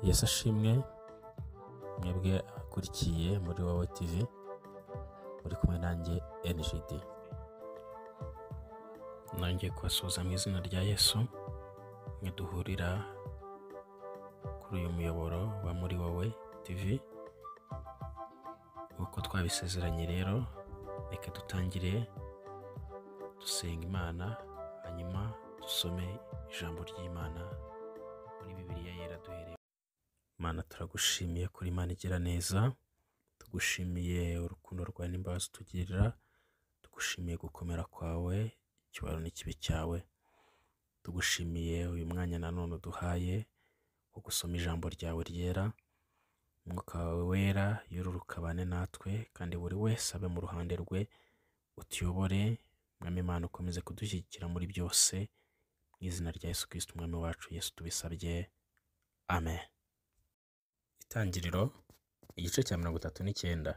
Yesu ashimwe, mwebwe abakurikiye muri Wowe TV, muri kumwe nanjye NGD. Nongeye kubasuhuza mu izina rya Yesu, mwe duhurira kuri uyu muyoboro wa muri Wowe TV. Nk'uko twabisezeranye rero, reka dutangire dusenga Imana, hanyuma dusome ijambo ry'Imana muri Bibiliya yera duhereye. Mana, turagushimiye kuri Imana igira neza, tugushimiye urukundo rwawe n'imbabazi utugirira, tugushimiye gukomera kwawe, icyubahiro n'ikibi cyawe. Tugushimiye uyu mwanya nanone uduhaye wo gusoma ijambo ryawe ryera. Umwuka wawe wera yururuka abane natwe, kandi buri wese abe mu ruhande rwe, utuyobore. Mwami Imana, ukomeze kudushyigikira muri byose, mu izina rya Yesu Kristo Umwami wacu Yesu tubisabye, amen. Itangiriro igice cya 39.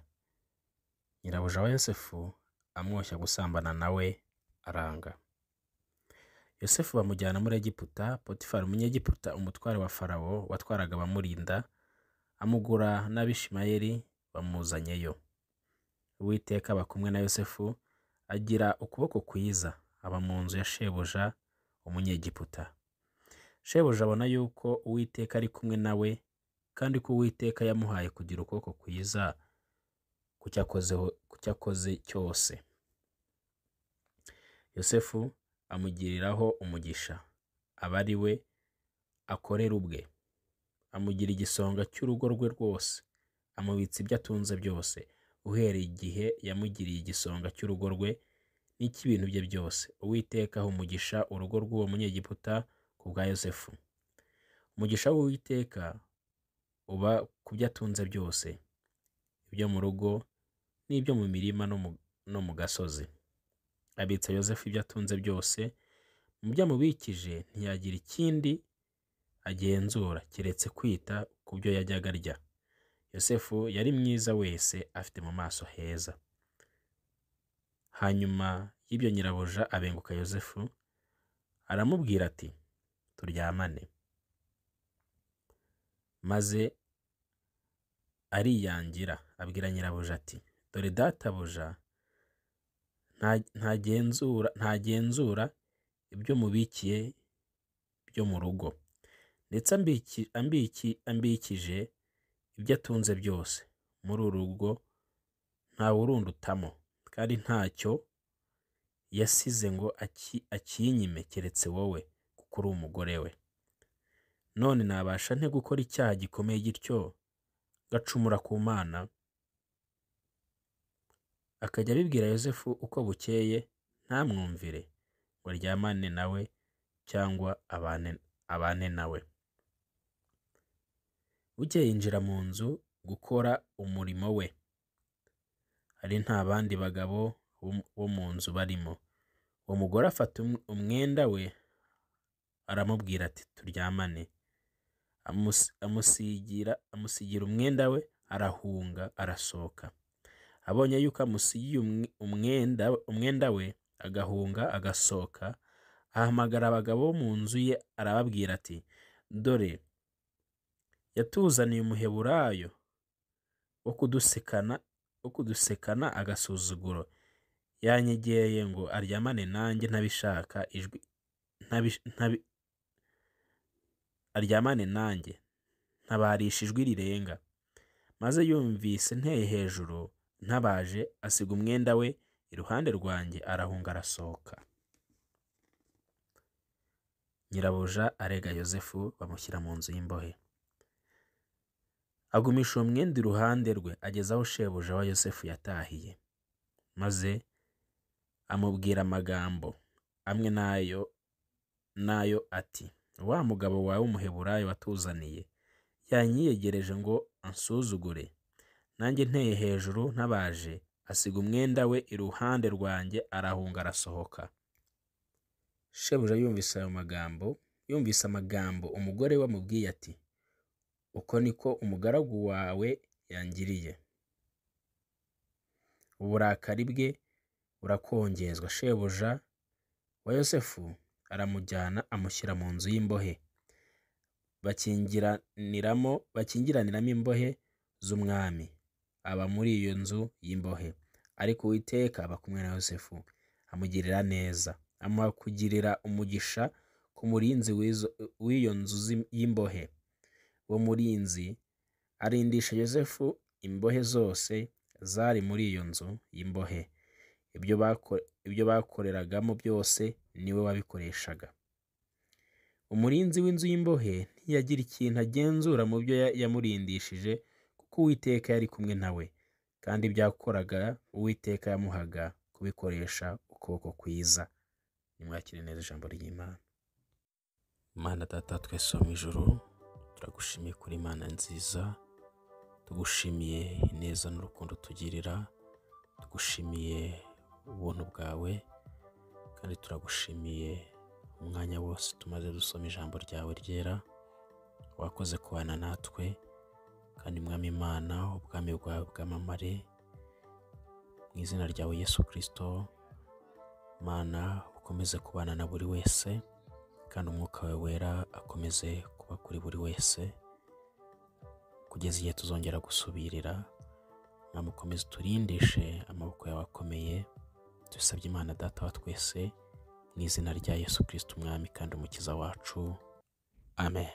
Nyirabuja wa Yosefu amwoshya gusambana nawe aranga. Yosefu bamujyana muri Egiputa. Potifari umunyegiputa, umutware wa Farawo watwaraga abamurinda, amugura n'Abishimayeli bamuzanyeyo. Uwiteka aba kumwe na Yosefu, agira ukuboko kwiza, aba mu nzu ya shebuja umunyegiputa. Shebuja abona yuko Uwiteka ari kumwe nawe, kandi ko Uwiteka yamuhaye kugira ukuboko kwiza ku cyakoze cyose. Yosefu amugiriraho umugisha, aba ari we akorera ubwe. Amugira igisonga cy'urugo rwe rwose, amubitsa ibyo atunze byose. Uhereye igihe yamugiriye igisonga cy'urugo rwe n'icy'ibintu bye byose, Uwiteka aha umugisha urugo rw'uwo munyegiputa ku bwa Yosefu. Umugisha w'Uwiteka uba ku byo atunze byose, ibyo mu rugo n'ibyo mu mirima no mu gasozi. Abitsa Yosefu ibyo atunze byose, mu byo amubikije ntiyagira ikindi agenzura keretse kwita ku byo yajyaga arya. Yosefu yari mwiza wese, afite mu maso heza. Hanyuma y'ibyo nyirabuja abenguka Yosefu, aramubwira ati, turyamane. Maze ariyangira, abwira nyirabuja ati, dore databuja ntagenzura ibyo mubikiye byo mu rugo, ndetse ambikije ibyo atunze byose. Muri uru rugo ntawurundutamo, kandi ntacyo yasize ngo akinyime keretse wowe, kuko uri umugore we. None nabasha nte gukora icyaha gikomeye gityo, gacumura ku Mana? Akajya abibwira Yosefu uko bukeye, ntamwumvire ngo aryamane nawe cyangwa abane nawe. Bukeye yinjira mu nzu gukora umurimo we, hari nta bandi bagabo bo mu nzu barimo. Uwo mugore afata umwenda we, aramubwira ati, turyamane. Amusigira umwenda we, arahunga arasohoka. Abonye yuko amusigiye umwenda we, agahunga agasohoka, ahamagara abagabo bo mu nzu ye, arababwira ati, dore yatuzaniye umuheburayo wo kudusekana agasuzuguro, yanyegereye ngo aryamane nanjye ntabishaka, aryamane nanjye ntabarisha ijwi rirenga. Maze yumvise nteye hejuru ntabaje, asiga umwenda we iruhande rwanjye, arahunga arasohoka. Nyirabuja arega Yosefu, bamushyira mu nzu y'imbohe. Agumisha uwo mwenda iruhande rwe ageza aho shebuja wa Yosefu yatahiye. Maze amubwira amagambo amwe nayo ati, wa mugabo wawe w'umuheburayo watuzaniye yanyiyegereje ngo ansuzugure, nanjye nteye hejuru ntabaje, asiga umwenda we iruhande rwanjye, arahunga arasohoka. Shebuja yumvise ayo magambo, yumvise amagambo umugore we amubwiye ati, uko niko umugaragu wawe yangiriye. Uburakari bwe burakongezwa. Shebuja wa Yosefu aramujyana amushyira mu nzu y'imbohe. Bakingiraniramo imbohe z'umwami, aba muri iyo nzu y'imbohe. Ariko Uwiteka aba kumwe na Yosefu, amugirira neza, amuha kugirira umugisha ku murinzi w'iyo nzu y'imbohe. Uwo murinzi arindisha Yosefu imbohe zose zari muri iyo nzu y'imbohe. Ibyo bakoreragamo byose niwe wabikoreshaga. Umurinzi w'inzu y'imbohe ntiyagira ikintu agenzura mu byo yamurindishije, kuko Uwiteka yari kumwe nawe, kandi ibyo yakoraga Uwiteka yamuhaga kubikoresha ukuboko kwiza. Nimwakire neza ijambo ry'Imana. Imana Data twese wo mu ijuru, turagushimiye kuri Imana nziza, tugushimiye ineza n'urukundo tugirira, tugushimiye ubuntu bwawe, kandi turagushimiye umwanya wose tumaze dusoma ijambo ryawe ryera. Wakoze kubana natwe, kandi Mwami Imana, ubwami bwawe bwamamare mu izina ryawe Yesu Kristo. Mana, ukomeze kubana na buri wese, kandi umwuka wawe wera akomeze kuba kuri buri wese kugeza igihe tuzongera gusubirira. Mwami, ukomeze uturindishe amaboko yawe akomeye. Dusabye Imana Data wa twese mu izina rya Yesu Kristo Umwami kandi Umukiza wacu. Amen.